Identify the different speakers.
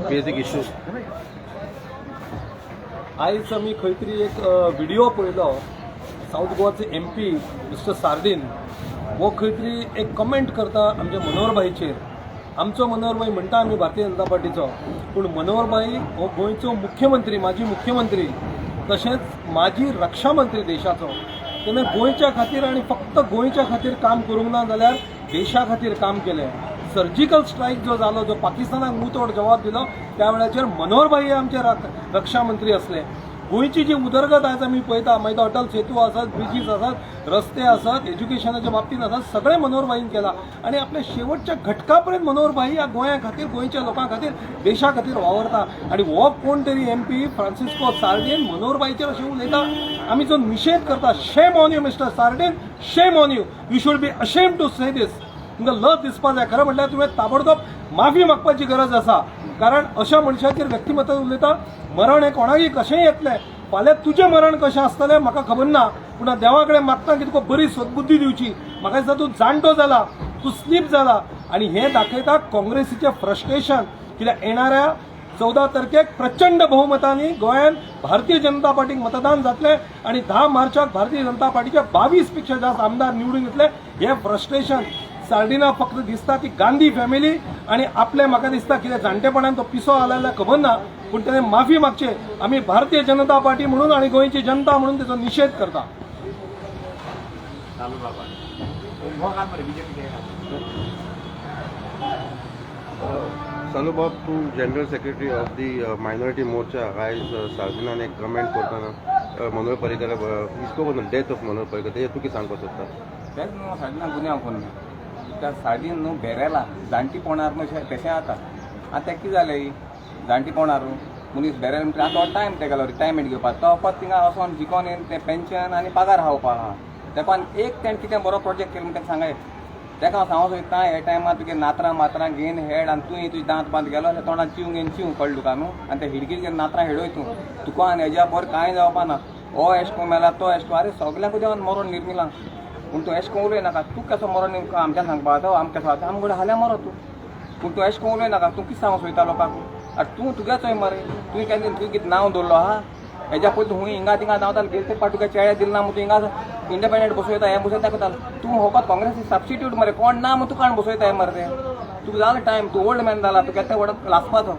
Speaker 1: Basic issues.
Speaker 2: आयज आमी खंय तरी एक व्हिडिओ पळयलो. सावथ गोवाचे एमपी मिस्टर सार्दीन हो खंय तरी एक कमेंट करता आमच्या मनोहरभाईचेर. आमचो मनोहरभाई म्हणटा आमी भारतीय जनता पार्टीचो, पूण मनोहरभाई हो गोंयचो मुख्यमंत्री, माजी मुख्यमंत्री, तशेंच माजी रक्षा मंत्री देशाचो. तेणें गोंयच्या खातीर आनी फक्त गोंयच्या खातीर काम करूंक ना, जाल्यार देशा खातीर काम केलें. सर्जिकल स्ट्रायक जो जालो, जो पाकिस्तानाक मुतोड जबाब दिलो, त्या वेळाचेर मनोहरभाई हे आमचे रक्षा मंत्री असले. गोंयची जी उदरगत आयज आमी पळयता, मागीर तो अटल सेतू आसत, ब्रिजीस आसत, रस्ते आसत, एज्युकेशनाच्या बाबतींत आसत, सगळें मनोहरभाईन केलां. आनी आपल्या शेवटच्या घटका पर्यंत मनोहरभाई ह्या गोंया खातीर, गोंयच्या लोकां खातीर, देशा खातीर वावरता. आनी हो कोण तरी एमपी फ्रांसिस्को सार्डीन मनोहरभाईचेर अशें उलयता, आमी जो निशेध करता. Shame on you, Mister Sardinha, shame on you. You should be ashamed to say this. तुमकां लज दिसपा जाय. खरें म्हटल्यार तुवें ताबडतोब माफी मागपाची गरज आसा, कारण अशा मनशाचेर व्यक्तिमत्व उलयता. मरण हें कोणाकय कशेंय येतलें. फाल्यां तुजें मरण कशें आसतलें म्हाका खबर ना, पूण देवा कडेन मागता की तुका बरी सद्बुद्धी दिवची. म्हाका दिसता तूं जाणटो जाला, तूं स्लीप जाला. आनी हें दाखयता काँग्रेसीचें फ्रस्ट्रेशन, कित्याक येणाऱ्या 14 तारखेक प्रचंड बहुमतांनी गोंयांत भारतीय जनता पार्टीक मतदान जातलें आनी 10 मार्चाक भारतीय जनता पार्टीचे 22 पेक्षा जास्त आमदार निवडून येतले. हें फ्रस्ट्रेशन सार्डिना फक्त दिसता ती गांधी फॅमिली आणि आपले. म्हाका दिसता कितें जाणटेपणान तो पिसो जाल्यार खबर ना, पूण त्याने माफी मागचे. आमी भारतीय जनता पार्टी म्हणून आणि गोंयची जनता म्हणून त्याचो निशेध करता.
Speaker 3: चालू बाबा घाल मरे बीजेपी.
Speaker 1: सालू बाब, तूं General Secretary of the Minority Morcha. आयज सार्दिनान एक कमेंट करतना Manohar Parrikar, he spoke on the death of Manohar Parrikar, तेजेर तूं कितें सांगपाक सोदता?
Speaker 4: तेच न्हू, सार्दिना गुन्यांव करून त्या सार्दीन न्हू बेरेला जाणटीपणार न्हू तशें जाता. आतां तें कितें जालें, जाणटीपणार मनीस बेरेल म्हणटा. आतां तो टायम तेगेलो रिटायरमेंट घेवपाक, तो फकत थिंगा वचोन जिकोन येवन तें पेन्शन आनी पगार खावपा आहा. तेका एक तेणें कितें बरो प्रोजेक्ट केलो म्हण तेका सांगाय. तेका हांव सांगूंक सोदता, हे टायमार तुगे नातरां मातरां घेवन हेड आनी तूं तुजे दांत बांद गेलो जाल्यार तोंडान चिव घेवन चिव, कळ्ळें तुका न्हू? आनी ते हिडकीर घेवन नातरां हेडय तूं. तुका आनी हेज्या बरें कांय जावपा ना. हो एश कोन मेला, तो एश कोन, आरे सगल्यांकूय देवान मरोन निर्मिला, पूण तूं एश कोन उलय नाका. तूं कसो मरोन आमच्यान सांगपा? तो आम कसो आतां आमगेर हाल्यां मरो तूं, पूण तूं एश कोन उलय नाका. तूं कितें सांगूंक सोदता लोकांक? आतां तूं तुगे चोय मरे, तुवें केन्ना तुवें कितें नांव दवरलो आहा? हेज्या पयलीं तूं हिंगा थिंगा धांवतालो. गेले ते पाट तुका चेडे दिल ना म्हूण तूं हिंगा इंडिपेंडंट बसयता, हें बसयता करतालो. तूं फकत काँग्रेसी सबस्टिट्यूट मरे. कोण ना म्हूण तुका हाडून बसयता हे मरे ते. तुका जालो टायम, तूं ओल्ड मॅन जाला, तुका ते व्हड लासपाचो.